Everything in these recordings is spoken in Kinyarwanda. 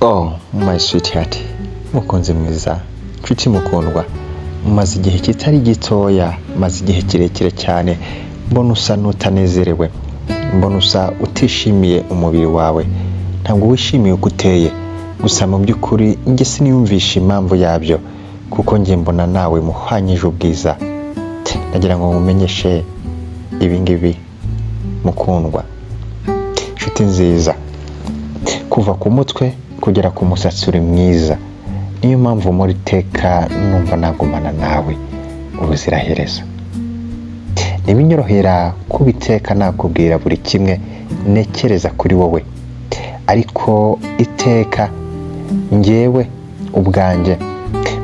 Oh my sweetheart, mukunzi mwiza, nshuti mukundwa, maze igihe kitari gitoya, maze igihe kirekire cyane mbona usa n'utanezerewe, mbona usa utishimiye umubiri wawe, ntabwo wishimiye uko uteye. Gusa mu by'ukuri njye siniyumvisha impamvu yabyo, kuko njye mbona nawe muhwanyije ubwiza. Ndagira ngo nkumenyeshe ibi ngibi, mukundwa, nshuti nziza, kuva ku mutwe kugera ku musatsi uri mwiza. Niyo mpamvu muri teka numva nagumana nawe ubuziraherezo. Ntibinyorohera kubiteka nakubwira buri kimwe ntekereza kuri wowe, ariko iteka njyewe ubwanjye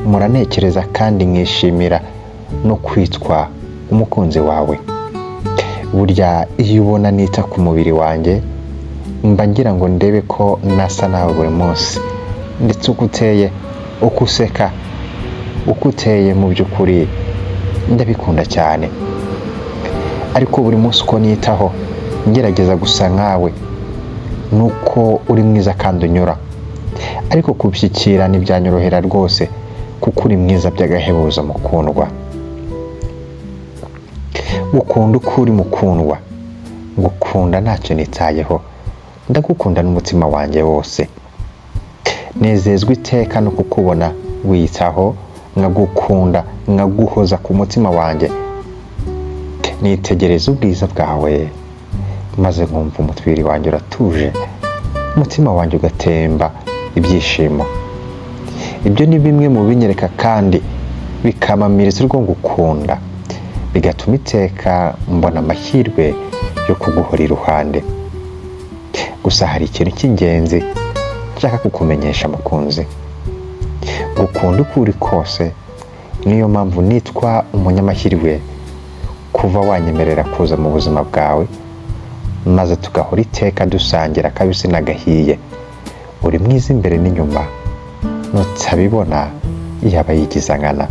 muranekereza kandi nkishimira no kwitwa umukunzi wawe. Burya iyo ubona nita ku mubiri wanjye, mba ngira ngo ndebe ko nasa nawe buri munsi, ndetse uko uteye, uko useka, uko uteye, mu by'ukuri ndabikunda cyane. Ariko buri munsi uko nitaho ngerageza gusa nkawe, nuko uri mwiza kandi unyura, ariko kubishyikira ntibyanyorohera rwose, kuko uri mwiza by'agahebuzo, mukundwa. Ngukunda uko uri, mukundwa, ngukunda ntacyo nitayeho, ndagukunda n'umutima wanjye wose. Nezezwa iteka no kukubona wiyitaho, nkagukunda, nkaguhoza ku mutima wanjye. Nitegereza ubwiza bwawe maze nkumva umubiri wanjye uratuje, umutima wanjye ugatemba ibyishimo. Ibyo ni bimwe mu binyereka kandi bikamamiriza urwo ngukunda, bigatuma iteka mbona amahirwe yo kuguhora iruhande. Gusa hari ikintu cy'ingenzi nshaka kukumenyesha, mukunzi: ngukunda uko uri kose. Niyo mpamvu nitwa umunyamahirwe kuva wanyemerera kuza mu buzima bwawe, maze tugahora iteka dusangira akabisi n'agahiye. Uri mwiza imbere n'inyuma, nutabibona yaba yigiza nkana.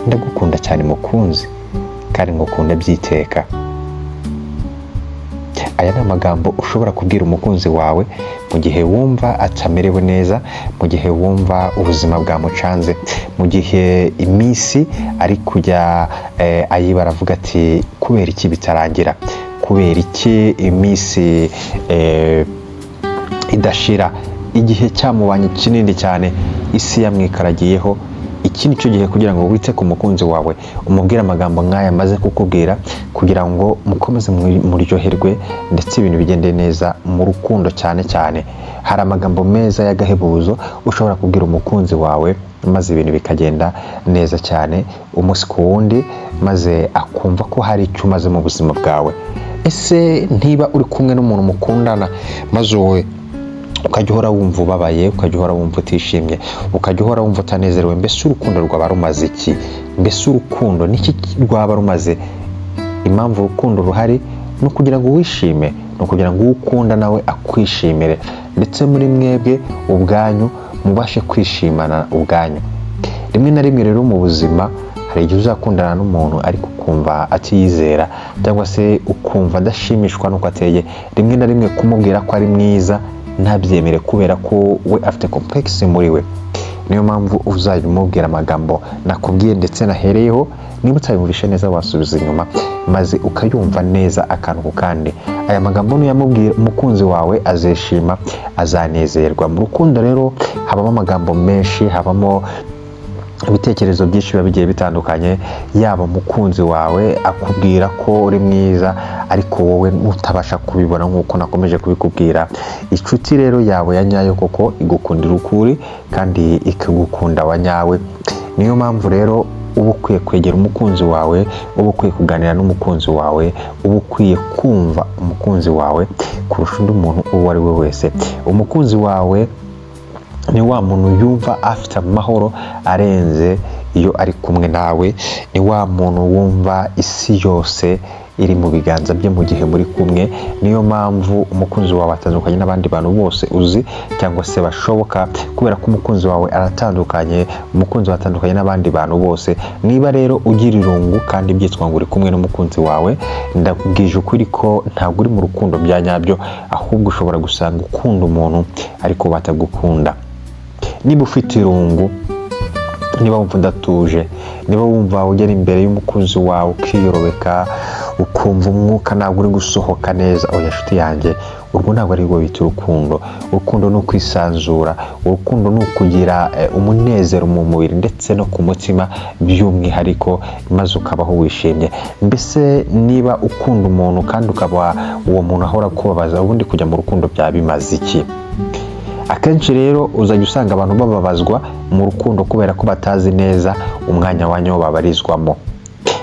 Ndagukunda cyane, mukunzi, kandi ngukunda by'iteka. Aya ni amagambo ushobora kubwira umukunzi wawe mu gihe wumva atamerewe neza, mu gihe wumva ubuzima bwamucanze, mu gihe iminsi ari kujya ayibara avuga ati: "Kubera iki bitarangira? Kubera iki iminsi idashira?" Igihe cyamubanye kinini cyane, isi yamwikaragiyeho. Iki ni cyo gihe kugira ngo wite ku mukunzi wawe, umubwire amagambo nk'aya maze kukubwira, kugira ngo mukomeze muryoherwe ndetse ibintu bigende neza mu rukundo. Cyane cyane hari amagambo meza y'agahebuzo ushobora kubwira umukunzi wawe, maze ibintu bikagenda neza cyane umunsi ku wundi, maze akumva ko hari icyo umaze mu buzima bwawe. Ese ntiba uri kumwe n'umuntu mukundana, maze wowe ukajya uhora wumva ubabaye, ukajya uhora wumva utishimye, ukajya uhora wumva utanezerewe, mbese urukundo rwaba rumaze iki? Mbese urukundo niki rwaba rumaze? Impamvu urukundo ruhari ni ukugira ngo wishime, ni ukugira ngo uwo ukunda nawe akwishimire, ndetse muri mwebwe ubwanyu mubashe kwishimana ubwanyu. Rimwe na rimwe rero mu buzima hari igihe uzakundana n'umuntu ariko ukumva atiyizera, cyangwa se ukumva adashimishwa n'uko ateye. Rimwe na rimwe kumubwira ko ari mwiza ntabyemere, kubera ko we afite complexe muri we. Niyo mpamvu uzajya umubwira amagambo nakubwiye ndetse nahereyeho. Niba utayumvishe neza, wasubiza inyuma maze ukayumva neza akantu ku kandi. Aya magambo nuyamubwira umukunzi wawe, azishima, azanezerwa. Mu rukundo rero habamo amagambo menshi, habamo ibitekerezo byinshi biba bigiye bitandukanye. Yaba umukunzi wawe akubwira ko uri mwiza, ariko wowe utabasha kubibona nk'uko nakomeje kubikubwira. Inshuti rero yawe ya nyayo koko igukundira ukuri kandi ikagukunda wa nyawe. Niyo mpamvu rero uba ukwiye kwegera umukunzi wawe, uba ukwiye kuganira n'umukunzi wawe, uba ukwiye kumva umukunzi wawe kurusha undi muntu uwo ari we wese. Umukunzi wawe ni wa muntu yumva afite amahoro arenze iyo ari kumwe nawe, ni wa muntu wumva isi yose. iri mu biganza bye mu gihe muri kumwe. Niyo mpamvu umukunzi wawe atandukanye n'abandi bantu bose uzi cyangwa se bashoboka, kubera ko umukunzi wawe aratandukanye, umukunzi wawe atandukanye n'abandi bantu bose. Niba rero ugira irungu kandi byitwa ngo uri kumwe n'umukunzi wawe, ndakubwije ukuri ko ntabwo uri mu rukundo bya nyabyo, ahubwo ushobora gusanga ukunda umuntu ariko batagukunda. Niba ufite irungu, niba wumva udatuje, niba wumva ugera imbere y'umukunzi wawe ukiyorobeka, ukumva umwuka ntabwo uri gusohoka neza, oya nshuti yanjye, urwo ntabwo ari rwo bita urukundo. Urukundo ni ukwisanzura, urukundo ni ukugira umunezero mu mubiri ndetse no ku mutima by'umwihariko, maze ukabaho wishimye. Mbese niba ukunda umuntu kandi ukaba uwo muntu ahora akubabaza, ubundi kujya mu rukundo byaba bimaze iki? Akenshi rero uzajya usanga abantu bababazwa mu rukundo kubera ko batazi neza umwanya wa nyawo babarizwamo.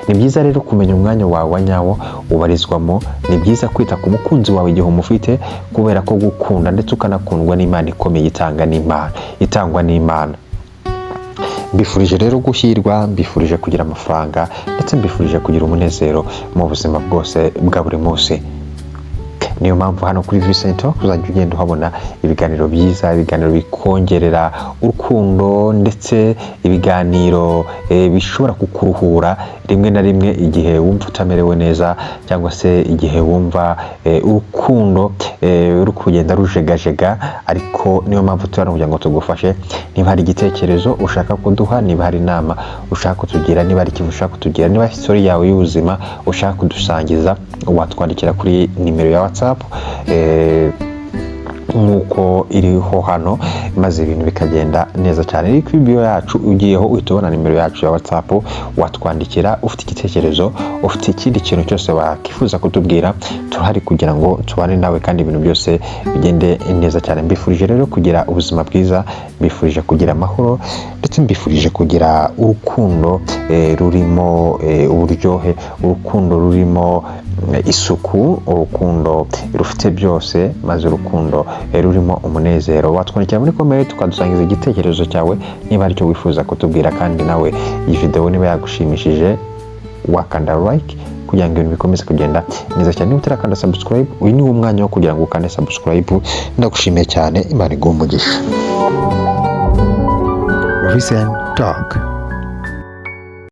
Ni byiza rero kumenya umwanya wawe wa nyawo ubarizwamo. Ni byiza kwita ku mukunzi wawe igihe umufite, kubera ko gukunda ndetse ukanakundwa n'Imana ikomeye itanga n'Imana, itangwa n'Imana. Mbifurije rero guhirwa, mbifurije kugira amafaranga, ndetse mbifurije kugira umunezero mu buzima bwose bwa buri munsi. Niyo mpamvu hano kuri Vincent uzajya ugenda uhabona ibiganiro byiza, ibiganiro bikongerera urukundo, ndetse ibiganiro bishobora kukuruhura rimwe na rimwe igihe wumva utamerewe neza, cyangwa se igihe wumva urukundo ruri kugenda rujegajega. Ariko niyo mpamvu turi hano kugira ngo tugufashe. Niba hari igitekerezo ushaka kuduha, niba hari inama ushaka kutugira, niba hari ikintu ushaka kutugira, niba story yawe y'ubuzima ushaka kudusangiza, watwandikira kuri nimero ya WhatsApp nk'uko iriho hano, maze ibintu bikagenda neza cyane. Ariko bio yacu ugiyeho uhita ubona nimero yacu ya WhatsApp, watwandikira ufite igitekerezo, ufite ikindi kintu cyose wakifuza kutubwira. Turahari kugira ngo tubane nawe kandi ibintu byose bigende neza cyane. Mbifurije rero kugira ubuzima bwiza, mbifurije kugira amahoro, ndetse mbifurije kugira urukundo rurimo uburyohe, urukundo rurimo isuku, urukundo rufite byose, maze urukundo rurimo umunezero. Watwandikira muri comment tukadusangiza igitekerezo cyawe niba aricyo wifuza kutubwira. Kandi nawe iyi video niba yagushimishije, wakanda like kugira ngo ibintu bikomeze kugenda neza cyane. Niba utarakanda subscribe, uyu ni wo mwanya wo kugira ngo ukande subscribe. Ndagushimiye cyane, Imana iguhe umugisha. Vincent Talk.